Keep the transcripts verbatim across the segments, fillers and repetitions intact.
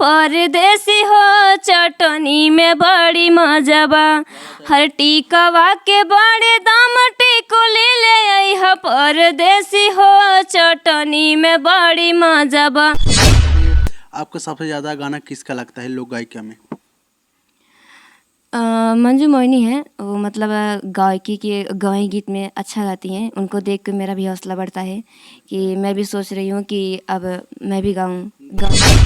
परदेसी हो चटनी में बड़ी मजा बा। हर टिकवा के बड़े दाम टिकुली ले अइह, परदेसी हो चटनी में बड़ी मजा बा। आपको सबसे ज़्यादा गाना किसका लगता है लोक गायिका में? अ, मंजू मोहिनी है, वो मतलब, अ, गायकी के, गवाई गीत में अच्छा गाती हैं। उनको देख के मेरा भी हौसला बढ़ता है कि मैं भी सोच रही हूँ कि अब मैं भी गाऊँ, गाऊँ।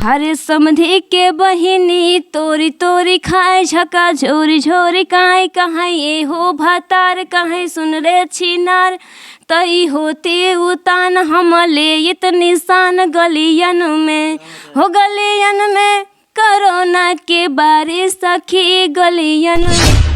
हरे समधी के बहिनी तोरी तोरी खाए झका झोरी झोरी काए कहाँ ये हो भतार कहाँ सुन रे छिनार तई होती उतान हम ले इत निशान गलियन में हो गलियन में कोरोना के बारिश सखी गलियन।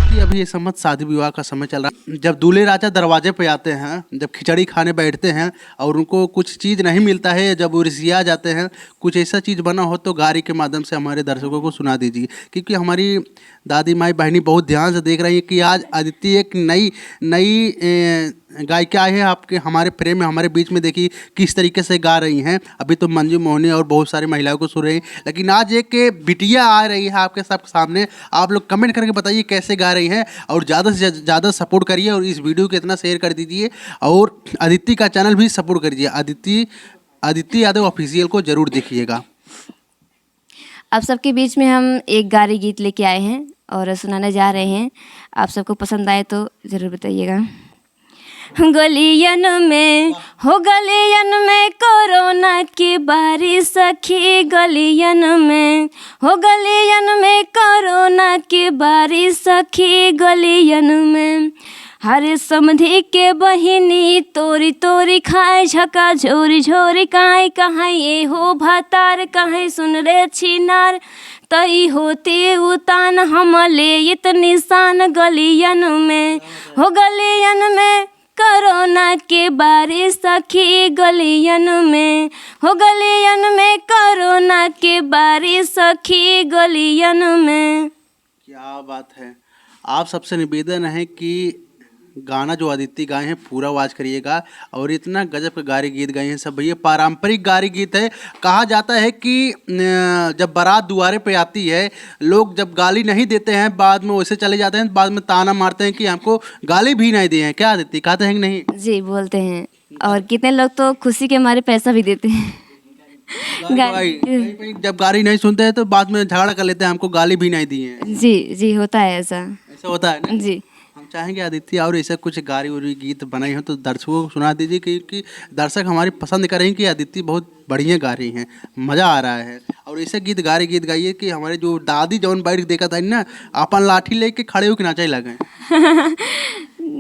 कि अभी ये समय शादी विवाह का समय चल रहा है, जब दूल्हे राजा दरवाजे पे आते हैं, जब खिचड़ी खाने बैठते हैं और उनको कुछ चीज़ नहीं मिलता है, जब वो रिसिया जाते हैं, कुछ ऐसा चीज़ बना हो तो गारी के माध्यम से हमारे दर्शकों को सुना दीजिए, क्योंकि हमारी दादी माई बहनी बहुत ध्यान से देख रही है कि आज अदिति एक नई नई ए, गायिका है आपके हमारे प्रेम में हमारे बीच में। देखिए किस तरीके से गा रही हैं। अभी तो मंजू मोहिनी और बहुत सारी महिलाओं को सुन रहे हैं, लेकिन आज एक बिटिया आ रही है आपके सब सामने। आप लोग कमेंट करके बताइए कैसे गा रही हैं और ज़्यादा से ज़्यादा सपोर्ट करिए और इस वीडियो को इतना शेयर कर दीजिए और अदिति का चैनल भी सपोर्ट करिए। अदिति अदिति यादव ऑफिशियल को ज़रूर देखिएगा। आप सबके बीच में हम एक गारी गीत लेके आए हैं और सुनाने जा रहे हैं। आप सबको पसंद आए तो ज़रूर बताइएगा। गलियन में हो गलियन में कोरोना के बारिश सखी गलियन में हो गलियन में कोरोना के बारिश सखी गलियन में हरे समधी के बहिनी तोरी तोरी खाए झका झोरी झोरी काए कहाँ ये हो भतार कहाँ सुन रे छिनार तई होती उतान हम ले इत निशान गलियन में हो गलियन में कोरोना के बारिश सखी गलियन में हो गलियन में कोरोना के बारिश सखी गलियन में। क्या बात है। आप सबसे निवेदन है कि गाना जो अदिति गाए हैं पूरा वॉच करिएगा। और इतना गजब का गारी गीत गाए हैं सब भैया, पारंपरिक गारी गीत है। कहा जाता है कि न, जब बारात दुआरे पे आती है, लोग जब गाली नहीं देते हैं, बाद में वैसे चले जाते हैं, बाद में ताना मारते हैं कि हमको गाली भी नहीं दिए हैं। क्या अदिति, कहते हैं कि नहीं? जी, बोलते हैं। और कितने लोग तो खुशी के मारे पैसा भी देते हैं। गाली भाई, कहीं पे जब गाली नहीं सुनते हैं तो बाद में झगड़ा कर लेते हैं, हमको गाली भी नहीं दिए हैं। जी, जी, होता है ऐसा। ऐसा होता है ना? जी। हम चाहेंगे अदिति और ऐसे कुछ गारी उरी गीत बनाई हो तो दर्शकों को सुना दीजिए, क्योंकि दर्शक हमारी पसंद करेंगे कि अदिति बहुत बढ़िया गा रही हैं, मज़ा आ रहा है। और ऐसे गीत गारी गीत गाइए कि हमारे जो दादी जौन बैठ के देखा था ना, अपन लाठी लेके खड़े होके नाचे लगे।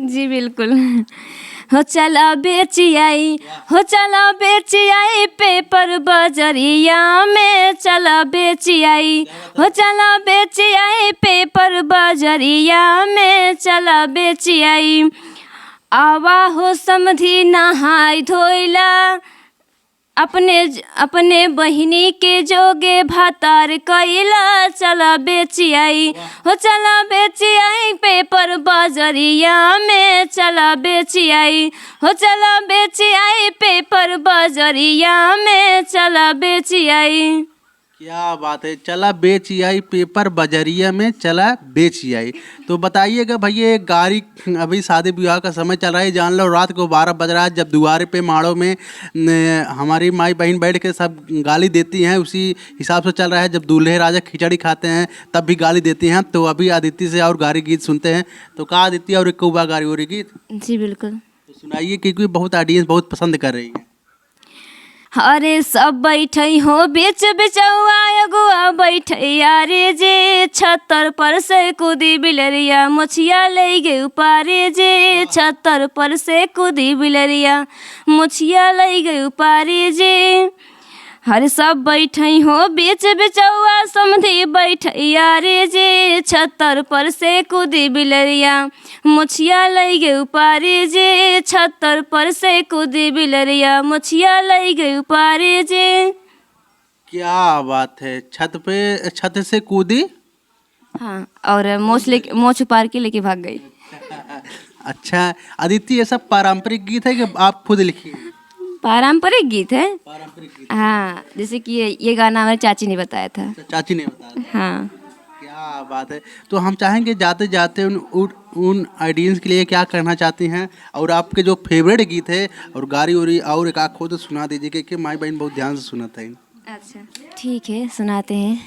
जी बिल्कुल। हो चला बेची आई, हो चला बेची आई पेपर बजरिया में, चला बेची आई, हो चला बेची आई पेपर बजरिया में, चला बेची आई। आवा हो समधी नहाई धोइला, अपने ज-, अपने बहिनी के जोगे भातार कइला, चला बेची आई, हो चला बेची आई पेपर बजरिया में, चला बेची आई, हो चला बेची आई पेपर बजरिया में, चला बेची आई। क्या बात है, चला बेची आई पेपर बजरिया में, चला बेची आई। तो बताइएगा भैया, ये गारी अभी शादी विवाह का समय चल रहा है, जान लो रात को बारह बज रहा है, जब दुआरे पे माड़ों में न, हमारी माई बहन बैठ के सब गाली देती हैं, उसी हिसाब से चल रहा है। जब दूल्हे राजा खिचड़ी खाते हैं तब भी गाली देती हैं। तो अभी अदिति से और गारी गीत सुनते हैं। तो का अदिति और एक बार गारी उरी गीत? जी बिल्कुल। तो सुनाइए, क्योंकि बहुत ऑडियंस बहुत पसंद कर रही है। अरे सब बैठई हो बीच बिचौआ, अगुआ बैठई आरे जे, छत्तर पर से कूदी बिलरिया, मोछिया लई गई उपारे जे, छत्तर पर से कूदी बिलरिया, मोछिया लई गई उपारे जे। अरे सब बैठई हो बीच बिचौआ, समधी बैठई आरे जे, छत्तर पर से कूदी बिलरिया, मोछिया लई गई उपारे जे, छत्तर पर से कूदी बिलरिया, मोछिया लई गई उपारे जे। क्या बात है, छत पे, छत से कूदी। हाँ, और मोछ लेके, मोछ उपार के लेके भाग गई। अच्छा, अदिति, ये सब पारंपरिक गीत है कि आप खुद लिखी? पारंपरिक गीत है। पारंपरिक गीत। हाँ, जैसे कि ये, ये गाना हमारी चाची ने बताया था। अच्छा, चाची ने बताया था। हाँ। क्या बात है। तो हम चाहेंगे जाते जाते उन, उन, उन ऑडियंस के लिए क्या कहना चाहती हैं, और आपके जो फेवरेट गीत है और गारी उरी और एक आध खुद सुना दीजिए, क्योंकि माई बहन बहुत ध्यान से सुनत है। अच्छा, ठीक है, सुनाते हैं।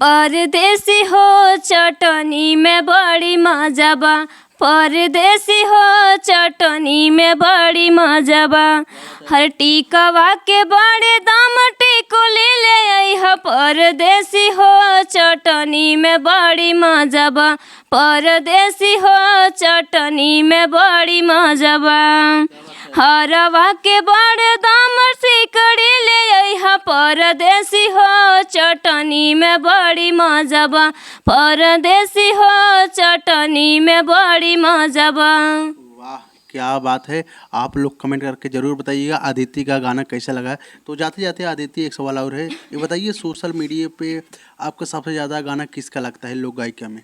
परदेसी हो चटनी में बड़ी मजा बा, परदेसी हो चटनी में बड़ी मजा बा। हर टिकवा के बड़े दाम टिकुली ले अइह, परदेसी हो चटनी में बड़ी मजा बा, परदेसी हो चटनी में बड़ी मजा बा। हरवा के बड़ दाम सिकड़ी ले अइह, परदेसी हो चटनी में बड़ी मजा बा, परदेसी हो चटनी में बड़ी मजा बा। वाह, क्या बात है। आप लोग कमेंट करके ज़रूर बताइएगा अदिति का गाना कैसा लगा। तो जाते जाते अदिति, एक सवाल और है, ये बताइए, सोशल मीडिया पे आपको सबसे ज़्यादा गाना किसका लगता है लोक गायिका में?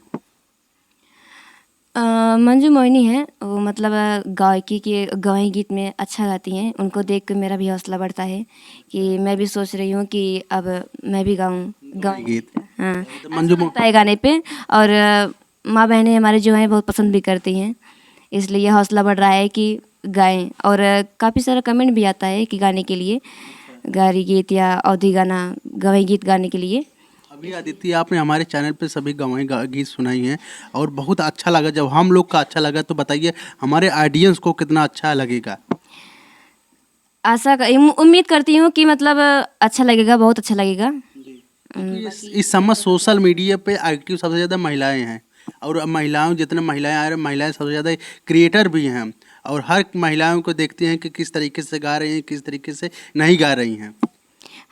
अ, मंजू मोहिनी है, वो मतलब, अ, गायकी के, गवाही गीत में अच्छा गाती हैं। उनको देख के मेरा भी हौसला बढ़ता है कि मैं भी सोच रही हूँ कि अब मैं भी गाऊँ, गवाही गीत। हाँ, तो मंजू अच्छा मो- लगता है गाने पे। और, अ, माँ बहनें हमारे जो हैं बहुत पसंद भी करती हैं, इसलिए ये हौसला बढ़ रहा है कि गाएँ। और, अ, काफ़ी सारा कमेंट भी आता है कि गाने के लिए, गारी गीत या अवधी गाना, गवाही गीत गाने के लिए। अभी अदिति, आपने हमारे चैनल पे सभी गवाही गा-, गीत सुनाई हैं और बहुत अच्छा लगा। जब हम लोग का अच्छा लगा तो बताइए हमारे ऑडियंस को कितना अच्छा लगेगा। आशा का, उम-, उम्मीद करती हूँ कि मतलब अच्छा लगेगा, बहुत अच्छा लगेगा। जी। उम, क्योंकि इस, इस समय सोशल मीडिया पे एक्टिव सबसे ज़्यादा महिलाएं हैं और अब महिलाओं, जितने महिलाएं आ रही हैं, महिलाएं सबसे ज़्यादा क्रिएटर भी हैं और हर महिलाओं को देखते हैं कि किस तरीके से गा रही हैं, किस तरीके से नहीं गा रही हैं।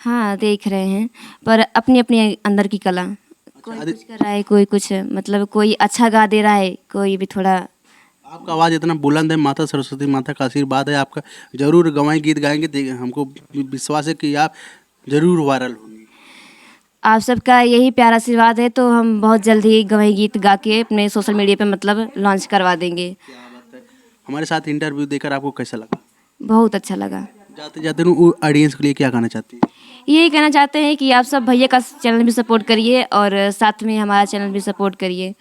हाँ, देख रहे हैं, पर अपनी-अपनी अंदर की कला। अच्छा, कोई आदि- कुछ कर रहा है, कोई कुछ, मतलब, कोई अच्छा गा दे रहा है, कोई भी थोड़ा। आपका आवाज़ इतना बुलंद है, माता सरस्वती माता का आशीर्वाद है आपका। ज़रूर गवाही गीत गाएंगे, दे-, हमको वि-, विश्वास है कि आप ज़रूर वायरल होंगी। आप सबका यही प्यारा आशीर्वाद है, तो हम बहुत जल्द ही गवाही गीत गा के अपने सोशल मीडिया पे, मतलब, लॉन्च करवा देंगे। क्या बात है। हमारे साथ इंटरव्यू देकर आपको कैसा लगा? बहुत अच्छा लगा। जाते जाते नु, उ-, ऑडियंस के लिए क्या कहना चाहती हैं? यही कहना चाहते हैं कि आप सब भैया का चैनल भी सपोर्ट करिए और साथ में हमारा चैनल भी सपोर्ट करिए।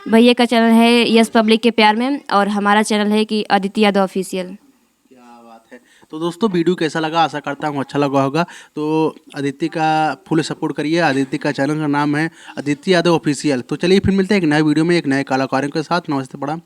भैया का चैनल है यस पब्लिक के प्यार में और हमारा चैनल है कि अदिति यादव ऑफिशियल। क्या बात है। तो दोस्तों, वीडियो कैसा लगा? आशा करता हूँ अच्छा लगा होगा। तो अदिति का फुल सपोर्ट करिए। अदिति का चैनल का नाम है अदिति यादव ऑफिशियल। तो चलिए फिर मिलते हैं एक नए वीडियो में एक नए कलाकारों के साथ। नमस्ते, प्रणाम।